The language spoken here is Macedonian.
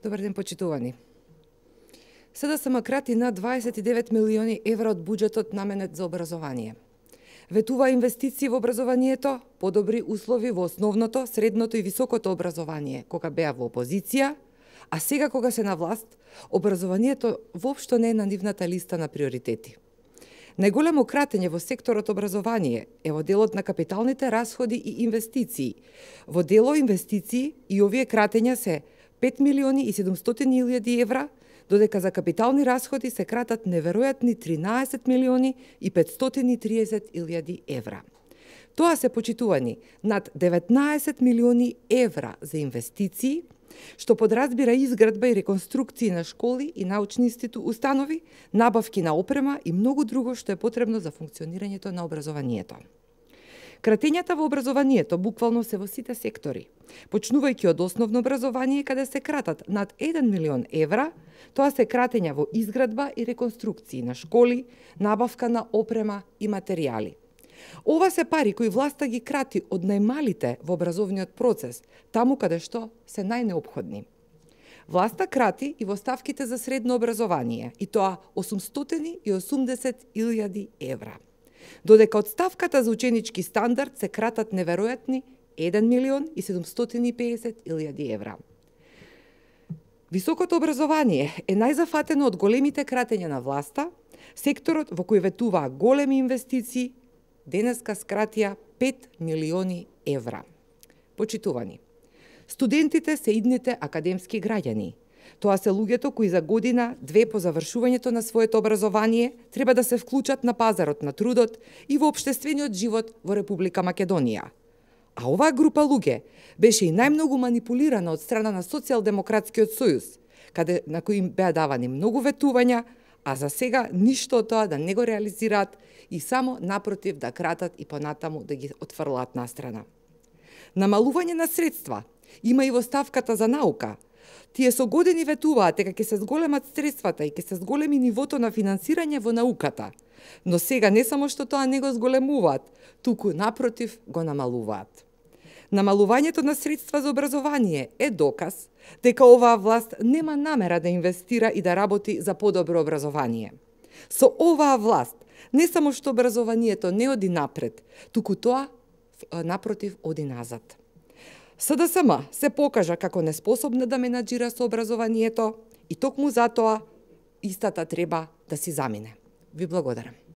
Добар ден, почитувани. СДСМ крати над 29 милиони евра од буџетот наменет за образование. Ветува инвестиции во образованието, подобри услови во основното, средното и високото образование, кога беа во опозиција, а сега кога се на власт, образованието воопшто не е на нивната листа на приоритети. Најголемо кратење во секторот образование е во делот на капиталните расходи и инвестиции. Во дело инвестиции и овие кратења се 5 милиони и 700 илјади евра, додека за капитални расходи се кратат неверојатни 13 милиони и 530 илјади евра. Тоа се, почитувани, над 19 милиони евра за инвестиции, што подразбира изградба и реконструкции на школи и научни установи, набавки на опрема и многу друго што е потребно за функционирањето на образованието. Кратењата во образованието буквално се во сите сектори. Почнувајќи од основно образование, каде се кратат над 1 милион евра, тоа се кратења во изградба и реконструкции на школи, набавка на опрема и материјали. Ова се пари кои власта ги крати од најмалите во образовниот процес, таму каде што се најнеопходни. Власта крати и во ставките за средно образование, и тоа 880 илјади евра. Додека од ставката за ученички стандард се кратат неверојатни 1 милион и 750 илјади евра. Високото образование е најзафатено од големите кратења на власта, секторот во кој ветуваа големи инвестиции, денеска скратија 5 милиони евра. Почитувани, студентите се идните академски граѓани. Тоа се луѓето кои за година, две по завршувањето на своето образование треба да се вклучат на пазарот на трудот и во општествениот живот во Република Македонија. А оваа група луѓе беше и најмногу манипулирана од страна на Социјалдемократскиот сојуз, на кој им беа давани многу ветувања, а за сега ништо од тоа да не го реализираат и само напротив да кратат и понатаму да ги отфрлаат настрана. Намалување на средства има и во ставката за наука. Тие со години ветуваат дека ќе се зголемат средствата и ќе се зголеми нивото на финансирање во науката. Но сега не само што тоа не го зголемуваат, туку напротив го намалуваат. Намалувањето на средства за образование е доказ дека оваа власт нема намера да инвестира и да работи за подобро образование. Со оваа власт не само што образованието не оди напред, туку тоа напротив оди назад. СДСМ се покажа како неспособна да менаџира со образованието и токму затоа истата треба да си замине. Ви благодарам.